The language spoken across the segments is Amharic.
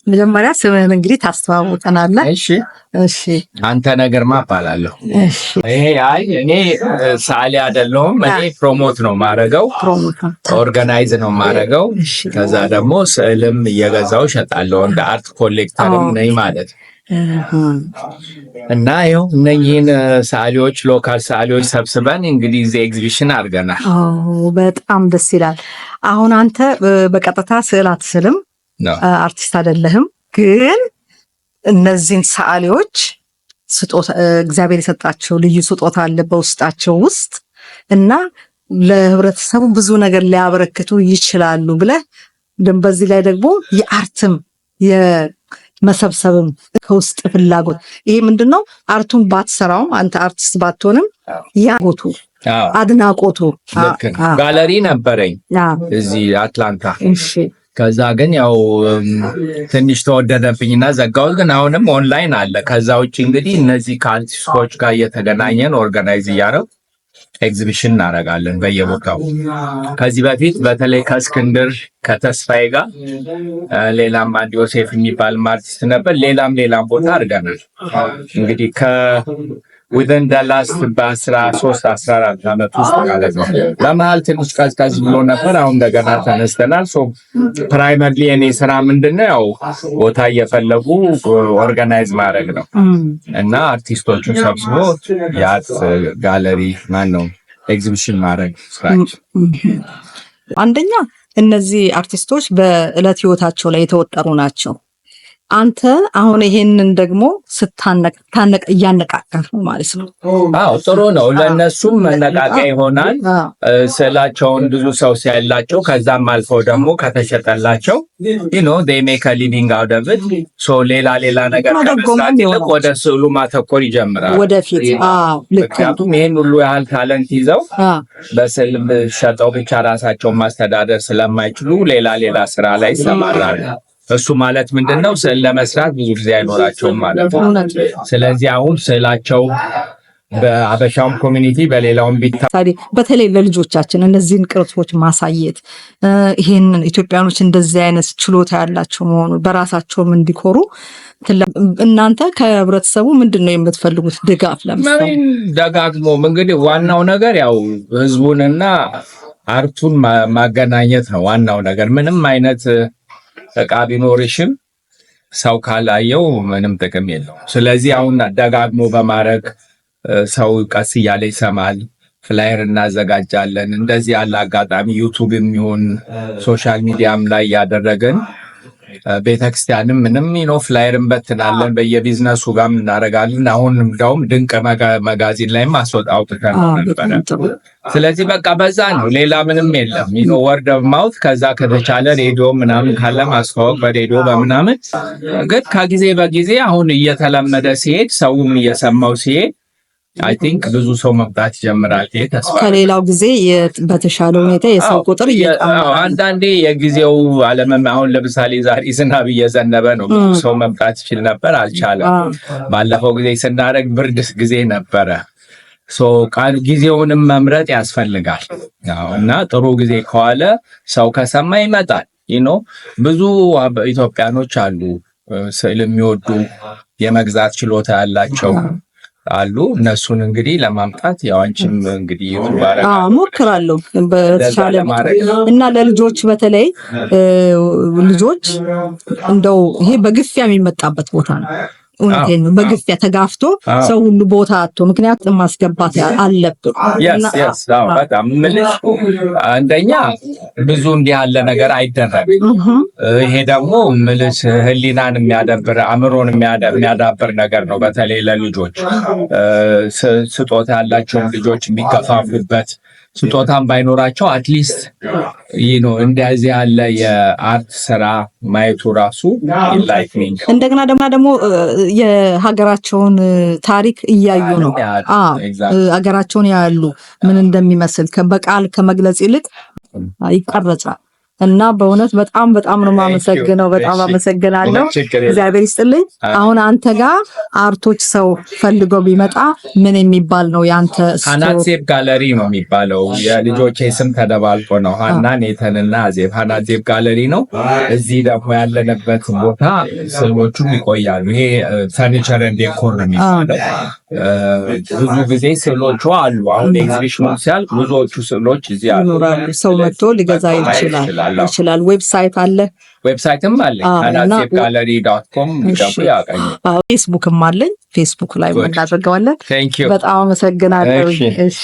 መጀመሪያ ስምህን እንግዲህ ታስተዋውቀናለህ። እሺ። እሺ። አንተነህ ግርማ እባላለሁ። እሺ። ይሄ አይ፣ እኔ ሰዓሊ አይደለሁም። እኔ promote ነው ማረገው፣ promote organize ነው ማረገው። ከዛ ደግሞ ስዕልም እየገዛው እሸጣለሁ። እንደ art collector ም ነኝ ማለት ነው። እና ይኸው እነኚህን ሰዓሊዎች፣ local ሰዓሊዎች ሰብስበን እንግዲህ እዚህ ኤግዚቢሽን አድርገናል። በጣም ደስ ይላል። አሁን አንተ በቀጥታ ስዕል አትስልም፣ አርቲስት አይደለህም። ግን እነዚህን ሰዓሊዎች ስጦታ፣ እግዚአብሔር የሰጣቸው ልዩ ስጦታ አለ በውስጣቸው ውስጥ እና ለህብረተሰቡ ብዙ ነገር ሊያበረክቱ ይችላሉ ብለህ፣ በዚህ ላይ ደግሞ የ art ም የመሰብሰብም ከውስጥ ፍላጎት፣ ይሄ ምንድን ነው? Art ኡን ባትሰራውም፣ አንተ አርቲስት ባትሆንም ያጎቱ አድናቆቱ። ጋለሪ ነበረኝ እዚህ አትላንታ። ከዛ ግን ያው ትንሽ ተወደደብኝና ዘጋሁት። ግን አሁንም ኦንላይን አለ። ከዛ ውጭ እንግዲህ እነዚህ ከአርቲስቶች ጋር እየተገናኘን organize እያደረግ ኤግዚቢሽን እናደርጋለን በየቦታው። ከዚህ በፊት በተለይ ከእስክንድር፣ ከተስፋዬ ጋር፣ ሌላም አንድ ዮሴፍ የሚባል አርቲስት ነበር። ሌላም ሌላም ቦታ አድርገናል። እንግዲህ within the last በ13 14 ዓመት ውስጥ ማለት ነው። በመሀል ትንሽ ቀዝቀዝ ብሎ ነበር። አሁን እንደገና ተነስተናል። So primarily የኔ ስራ ምንድነው? ያው ቦታ እየፈለጉ organize ማድረግ ነው እና አርቲስቶቹን ሰብስቦ የ art gallery ማን ነው ኤግዚቢሽን ማድረግ ስራችን። አንደኛ እነዚህ አርቲስቶች በእለት ህይወታቸው ላይ የተወጠሩ ናቸው። አንተ አሁን ይሄንን ደግሞ ስታነቅ እያነቃቀህ ነው ማለት ነው። አዎ፣ ጥሩ ነው። ለእነሱም መነቃቂያ ይሆናል። ስዕላቸውን ብዙ ሰው ሲያላቸው ከዛም አልፈው ደግሞ ከተሸጠላቸው they make a living out of it። So ሌላ ሌላ ነገር ከመስራት ይልቅ ወደ ስዕሉ ማተኮር ይጀምራል። ወደፊት። ምክንያቱም ይህን ሁሉ ያህል talent ይዘው በስዕል ሸጠው ብቻ ራሳቸውን ማስተዳደር ስለማይችሉ ሌላ ሌላ ስራ ላይ ይሰማራሉ። እሱ ማለት ምንድን ነው? ስዕል ለመስራት ብዙ ጊዜ አይኖራቸውም ማለት ነው። ስለዚህ አሁን ስዕላቸው በአበሻውም community በሌላውም ቢታ በተለይ ለልጆቻችን እነዚህን ቅርሶች ማሳየት፣ ይሄንን ኢትዮጵያኖች እንደዚህ አይነት ችሎታ ያላቸው መሆኑ በራሳቸውም እንዲኮሩ፣ እናንተ ከህብረተሰቡ ምንድን ነው የምትፈልጉት ድጋፍ? ለምሳሌ ደጋግሞ እንግዲህ ዋናው ነገር ያው ህዝቡንና art ኡን ማገናኘት ነው ዋናው ነገር። ምንም አይነት እቃ ቢኖርሽም ሰው ካላየው ምንም ጥቅም የለውም። ስለዚህ አሁን ደጋግሞ በማድረግ ሰው ቀስ እያለ ይሰማል። Flyer እናዘጋጃለን። እንደዚህ ያለ አጋጣሚ YouTube የሚሆን social media ም ላይ እያደረግን፣ ቤተክርስቲያንም ምንም flyer እንበትናለን፣ በየቢዝነሱ ጋርም እናደርጋለን። አሁን እንደውም ድንቅ magazine ላይም አውጥተን ነበረ። ስለዚህ በቃ በዛ ነው፣ ሌላ ምንም የለም። Word of mouth፣ ከዛ ከተቻለ ሬዲዮ ምናምን ካለ ማስተዋወቅ በሬዲዮ በምናምን። ግን ከጊዜ በጊዜ አሁን እየተለመደ ሲሄድ፣ ሰውም እየሰማው ሲሄድ I think ብዙ ሰው መምጣት ይጀምራል። ተስፋ ከሌላው ጊዜ በተሻለ ሁኔታ የሰው ቁጥር አንዳንዴ የጊዜው አለመም፣ አሁን ለምሳሌ ዛሬ ዝናብ እየዘነበ ነው። ብዙ ሰው መምጣት ይችል ነበር፣ አልቻለም። ባለፈው ጊዜ ስናደርግ ብርድ ጊዜ ነበረ። ጊዜውንም መምረጥ ያስፈልጋል እና ጥሩ ጊዜ ከዋለ ሰው ከሰማ ይመጣል። ብዙ ኢትዮጵያኖች አሉ፣ ስዕል የሚወዱ፣ የመግዛት ችሎታ ያላቸው አሉ። እነሱን እንግዲህ ለማምጣት ያው አንቺም እንግዲህ ሞክራለሁ በተቻለ እና ለልጆች፣ በተለይ ልጆች እንደው ይሄ በግፊያ የሚመጣበት ቦታ ነው። እውነቴን ነው። በግፊያ ተጋፍቶ ሰው ሁሉ ቦታ አጥቶ፣ ምክንያቱም ማስገባት አለብን። በጣም ምልሽ አንደኛ ብዙ እንዲህ ያለ ነገር አይደረግም። ይሄ ደግሞ ምልሽ ሕሊናን የሚያዳብር፣ አእምሮን የሚያዳብር ነገር ነው። በተለይ ለልጆች፣ ስጦታ ያላቸውን ልጆች የሚገፋፉበት፣ ስጦታም ባይኖራቸው at least እንደዚህ ያለ የ art ስራ ማየቱ ራሱ enlightening። እንደገና ደግሞ የሀገራቸውን ታሪክ እያዩ ነው። ሀገራቸውን ያያሉ፣ ምን እንደሚመስል በቃል ከመግለጽ ይልቅ ይቀረጻል። እና በእውነት በጣም በጣም ነው የማመሰግነው። በጣም አመሰግናለሁ። እግዚአብሔር ይስጥልኝ። አሁን አንተ ጋር art ኦች ሰው ፈልጎ ቢመጣ ምን የሚባል ነው ያንተ? ሀናዜብ ጋለሪ ነው የሚባለው። የልጆቼ ስም ተደባልቆ ነው። ሀና፣ ኔተንና አዜብ። ሀናዜብ ጋለሪ ነው። እዚህ ደግሞ ያለንበት ቦታ ስዕሎቹም ይቆያሉ። ይሄ furniture and decor ነው የሚባለው። ብዙ ጊዜ ስዕሎቹ አሉ። አሁን ኤግዚቢሽኑ ሲያልቅ ብዙዎቹ ስዕሎች እዚህ አሉ። ይኖራሉ። ሰው መጥቶ ሊገዛ ይችላል። Website አለ? Website ም አለ፣ ሀናዜብ gallery.com ገቡ ያገኙ። ፌስቡክም አለኝ። ፌስቡክ ላይ እናደርገዋለን። በጣም አመሰግናለሁ። እሺ።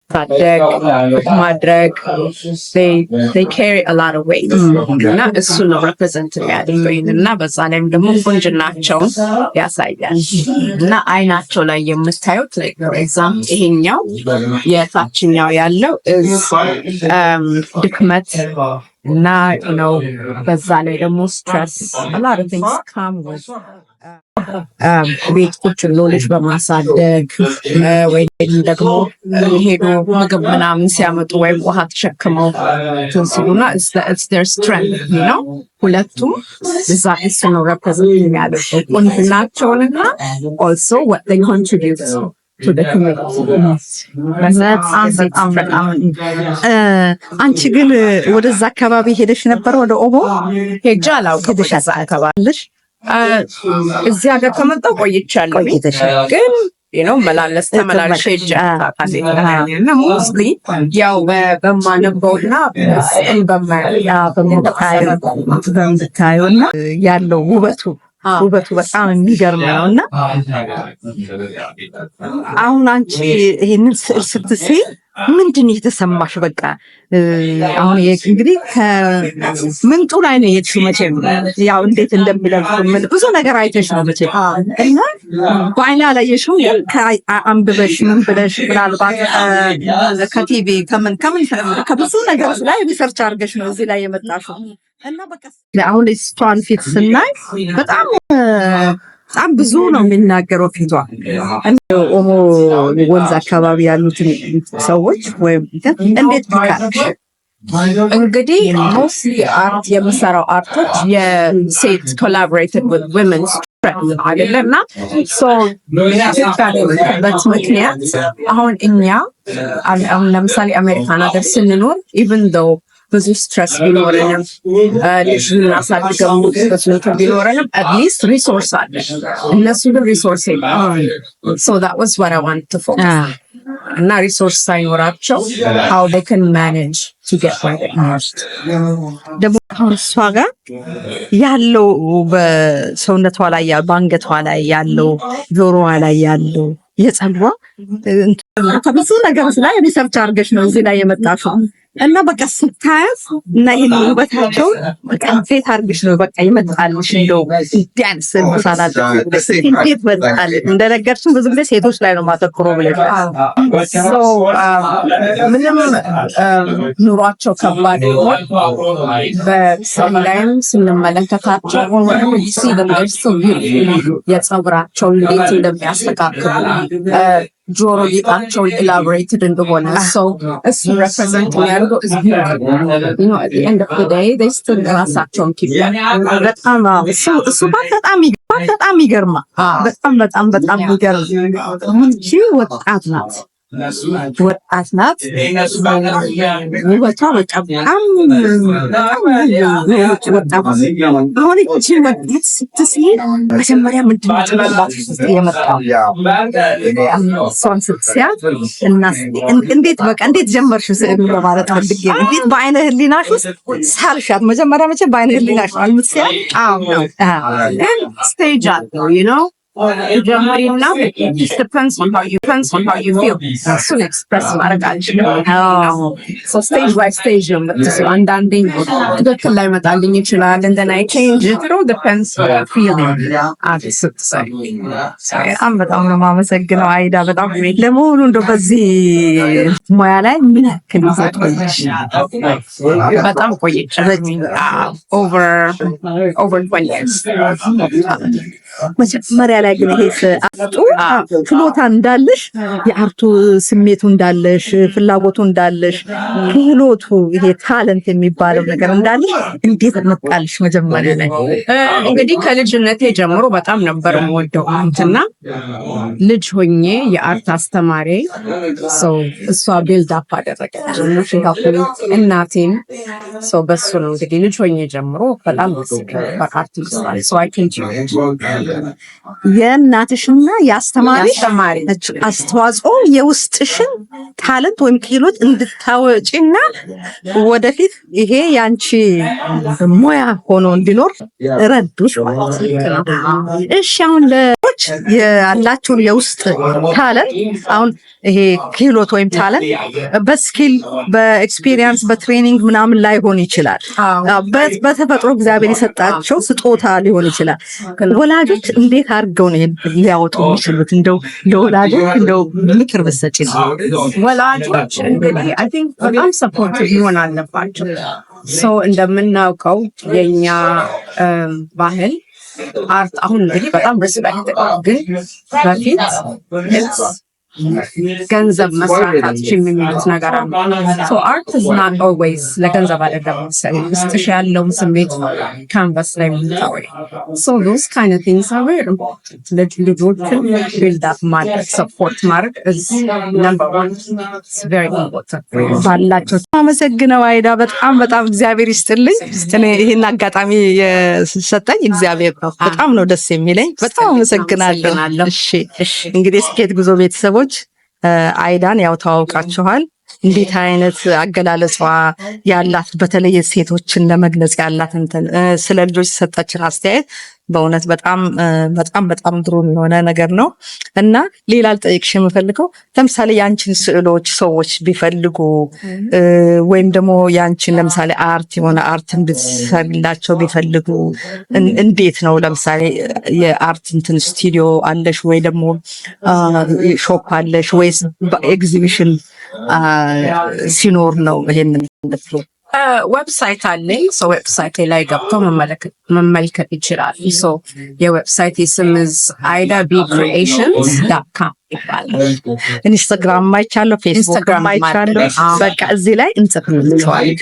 ማሳደግ ማድረግ carry a lot of weight እና እሱ ነው represent የሚያደርገው። እና በዛ ላይም ደግሞ ቁንጅናቸውን ያሳያል እና አይናቸው ላይ የምታዩት example ይሄኛው የታችኛው ያለው ድክመት እና ነው። በዛ ላይ ደግሞ stress, a lot of things come with ቤት ቁጭ ብሎ ልጅ በማሳደግ ወይም ደግሞ ሄዶ ምግብ ምናምን ሲያመጡ ወይም ውሃ ተሸክመው እንትን ሲሉና their strength ነው። ሁለቱም እዛ እሱ ነው represent የሚያደርገው ቁንጅናቸውንና also what they contribute to the community. በጣም በጣም በጣም። አንቺ ግን ወደዛ አካባቢ ሄደሽ ነበር? ወደ ኦሞ? ሄጄ አላውቅም። ሄደሽ ወደዛ አካባቢ አለሽ? እዚህ ሀገር ከመጣሁ ቆይቻለሁ። ቆይተሻል። ግን መላለስ ተመላልሼ ሄጄ እና mostly ያው በማነበውና ስዕል በምታየው እና ያለው ውበቱ በጣም የሚገርም ነው። እና አሁን አንቺ ይሄንን ስዕል ስትስይ ምንድን ነው የተሰማሽ? በቃ አሁን እንግዲህ ከምንጡ ላይ ነው የሄድሽው። መቼም ያው እንዴት እንደሚለብሱ ምን ብዙ ነገር አይተሽ ነው መቼም እና በአይን አላየሽውም፣ አንብበሽ ምን ብለሽ ምናልባት ከቲቪ ከምን ከምን ከብዙ ነገሮች ላይ research አድርገሽ ነው እዚህ ላይ የመጣሽው። እና በቃ አሁን እሷን ፊት ስናይ በጣም በጣም ብዙ ነው የሚናገረው ፊቷ። ኦሞ ወንዝ አካባቢ ያሉትን ሰዎች ወይም እንዴት pick? እንግዲህ mostly art የምሰራው art ኦች የሴት collaborated with women's አይደለ? እና በት ምክንያት አሁን እኛ አሁን ለምሳሌ አሜሪካን ሀገር ስንኖር even though ብዙ stress ቢኖረንም፣ ልጅ እናሳድገው ቢኖረንም at least resource አለ። እነሱ ግን resource የለም። So that was what I want to focus እና resource ሳይኖራቸው how they can manage to get where they are. ደግሞ አሁን እሷ ጋር ያለው በሰውነቷ ላይ፣ በአንገቷ ላይ ያለው፣ ጆሮዋ ላይ ያለው፣ የጸጉሯ፣ ከብዙ ነገሮች ላይ research አድርገሽ ነው እዚህ ላይ የመጣሽው። እና በቃ ስታያት እና ይህን ውበታቸውን በቃ እንዴት አድርገሽ ነው በቃ ይመጣልሽ? እንደው እንዲህ አይነት ስዕል መሳል እንዴት መጣልሽ? እንደነገርሽን ብዙ ጊዜ ሴቶች ላይ ነው ማተኩሮ ብለሽ። ምንም ኑሯቸው ከባድ ቢሆን በስዕል ላይም ስንመለከታቸው የፀጉራቸውን እንዴት እንደሚያስተካክሉ፣ ጆሮ ጌጣቸው elaborated እንደሆነ ሰው እሱ represent የሚያደርገው ራሳቸውን በጣም እሱ በጣም በጣም ይገርማል። በጣም በጣም በጣም ይገርም። እቺ ወጣት ናት፣ ወጣት ናት። ውበቷ በቃ በጣም ወጣት። አሁን እቺ ወጣት ስትስይ መጀመሪያ ምንድን ነው ጭንቅላትሽ ውስጥ የመጣው? እሷን ስትስያት እና እንዴት በቃ እንዴት ጀመርሽ ስዕሉ ለማለት ፈልጌ ነው። እንዴት በአይነ ህሊናሽ ውስጥ ሳልሻት? መጀመሪያ መቼም በአይነ ህሊናሽ ነው የምትስያት። ግን stage አለው ጀምሪና depends on how you feel። እሱን express ማድረግ አልችልም። Stage by stage ነው የምትስለው። አንዳንዴ ትክክል ላይመጣልኝ ይችላል። And then I change it. It all depends on the feeling ስትሳይ። በጣም በጣም ነው የማመሰግነው አይዳ። በጣም። ለመሆኑ እንደው በዚህ ሙያ ላይ ምን ያክል ጊዜ ቆየሽ? በጣም ቆይቻለሁ። Over 20 years. መጀመሪያ ላይ ግን ይሄ art ኡ ችሎታ እንዳለሽ፣ የ art ኡ ስሜቱ እንዳለሽ፣ ፍላጎቱ እንዳለሽ፣ ክህሎቱ ይሄ talent የሚባለው ነገር እንዳለሽ እንዴት መጣልሽ መጀመሪያ ላይ? እንግዲህ ከልጅነቴ ጀምሮ በጣም ነበር የምወደው art እና ልጅ ሆኜ የ art አስተማሪ so እሷ build up አደረገች፣ እናቴም። So በሱ ነው እንግዲህ ልጅ ሆኜ ጀምሮ በጣም ደስ ይለኝ ነበር art መስራት። So I continue. የእናትሽና የአስተማሪሽ አስተማሪ አስተዋጽኦ የውስጥሽን talent ወይም ክህሎት እንድታወጪና ወደፊት ይሄ ያንቺ ሙያ ሆኖ እንዲኖር ረዱሽ ማለት ነው። እሺ፣ አሁን ለች ያላቸውን የውስጥ talent፣ አሁን ይሄ ክህሎት ወይም talent በ skill፣ በ experience፣ በ training ምናምን ላይሆን ይችላል። በተፈጥሮ እግዚአብሔር የሰጣቸው ስጦታ ሊሆን ይችላል። ወላጆች እንዴት አድርገው ነው ይሄን ሊያወጡ የሚችሉት? እንደው ለወላጆች እንደው ምክር ብትሰጪ ነው። ወላጆች እንግዲህ I think በጣም supportive መሆን አለባቸው። So እንደምናውቀው የኛ ባህል art አሁን እንግዲህ በጣም respect፣ ግን በፊት ገንዘብ መስራት አትችይም የሚሉት ነገር አለ። So art is not always ለገንዘብ አይደለም መሰለኝ፣ ውስጥሽ ያለውን ስሜት canvas ላይ የምታወሪ። So those kind of things are very important። ልጆችን build up ማድረግ፣ support ማድረግ is number one, it's very important። ባላቸው አመሰግነው አይዳ፣ በጣም በጣም እግዚአብሔር ይስጥልኝ። እኔ ይህን አጋጣሚ የሰጠኝ እግዚአብሔር ነው። በጣም ነው ደስ የሚለኝ። በጣም አመሰግናለሁ። እሺ፣ እንግዲህ ስኬት ጉዞ ቤተሰቦች፣ አይዳን ያው ተዋውቃችኋል። እንዴት አይነት አገላለጿ ያላት፣ በተለይ ሴቶችን ለመግለጽ ያላት እንትን፣ ስለ ልጆች የሰጠችን አስተያየት በእውነት በጣም በጣም በጣም ግሩም የሆነ ነገር ነው። እና ሌላ ልጠይቅሽ የምፈልገው፣ ለምሳሌ ያንቺን ስዕሎች ሰዎች ቢፈልጉ ወይም ደግሞ ያንቺን ለምሳሌ art የሆነ art እንድትሰሪላቸው ቢፈልጉ እንዴት ነው? ለምሳሌ የ art እንትን ስቱዲዮ አለሽ ወይ ደግሞ shop አለሽ ወይስ ኤግዚቢሽን ሲኖር ነው ይሄንን? Website አለኝ። So website ላይ ገብተው መመልከት ይችላል። So የ website ስም አይዳ ቢ creations.com ይባላል። ኢንስታግራም አይቻለሁ፣ ፌስቡክ ኢንስታግራም አይቻለሁ። በቃ እዚህ ላይ እንጽፍላቸዋለን።